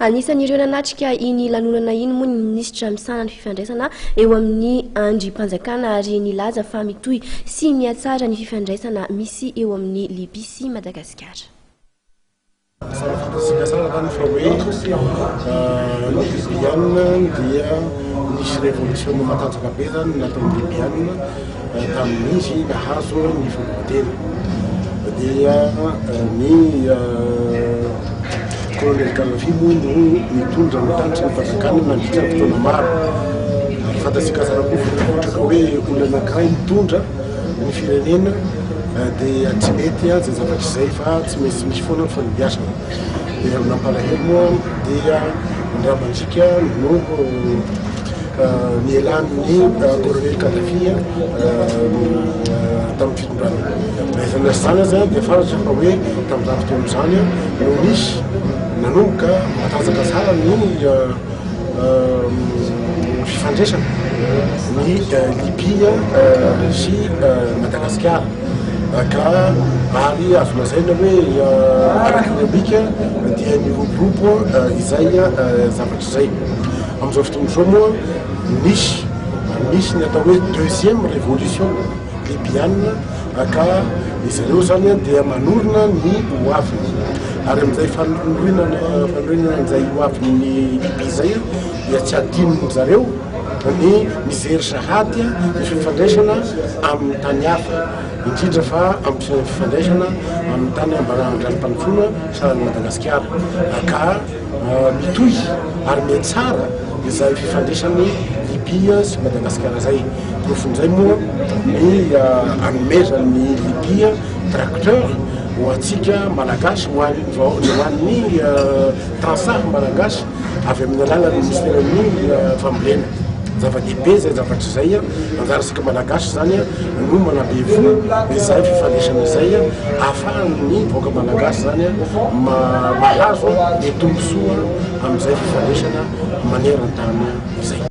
Anisan'ireo nanatrika iny lanonana iny moa ny minisitra misahana ny fifandraisana eo amin'ny andrim-panjakana ary nilaza fa mitohy sy mihatsara ny fifandraisana misy eo amin'i Libia sy Madagasikara. Tsara fantatsika tsara zany fa hoe ny Libyana dia nisy révolution matanjaka be zany nataon'ny Libyana tamin'izy nahazo ny fahaleovantena. Dia ny colonel Kadhafi moa no nitondra nitarika ny fanjakana nandritra ny fotoana maro. Ary fantatsika tsara koa fa raha ohatra ka hoe olona anankiray mitondra ny firenena dia tsy mety izay zavatra izay fa tsy maintsy misy foana ny fandimbiasana. Dia nampalahelo moa dia ny rà mandriaka no nielan'ny colonel Kadhafi tamin'ny fitondrana. Na izany na izany aza dia fantatra fa hoe tamin'izany fotoana izany no nisy nanomboka natanjaka tsara ny fifandraisana ny Libya sy Madagasikara ka ary azo lazaina hoe ara-ekonomika dia niroborobo izay zavatra izay. Amin'izao fotoana izao moa nisy misy ny atao hoe deuxième révolution libyana ka izy ireo zany dia manorina ny ho aviny ary amin'izay fanorinana fanorinana an'izay ho avin'ny Libye izay dia tsy adinony zareo ny mijery sahady ny fifandraisana amin'ny tany hafa indrindra fa amin'ny fifandraisana amin'ny tany ambarandranom-panofoana sahalan'i Madagasikara ka mitohy ary mihatsara izay fifandraisan'i Libye sy Madagasikara izay. Porofon'izay moa ny anomezan'i Libye tracteur ho antsika Malagasy, ho an'ny tantsaha Malagasy avy amin'ny alalan'ny minisiteran'ny fambolena. Zava-dehibe izay zavatra izay, anjarantsika Malagasy izany no manabe voho izay fifandraisana izay ahafahan'ny vahoaka Malagasy izany mahazo ny tombontsoa amin'izay fifandraisana maneran-tany izay.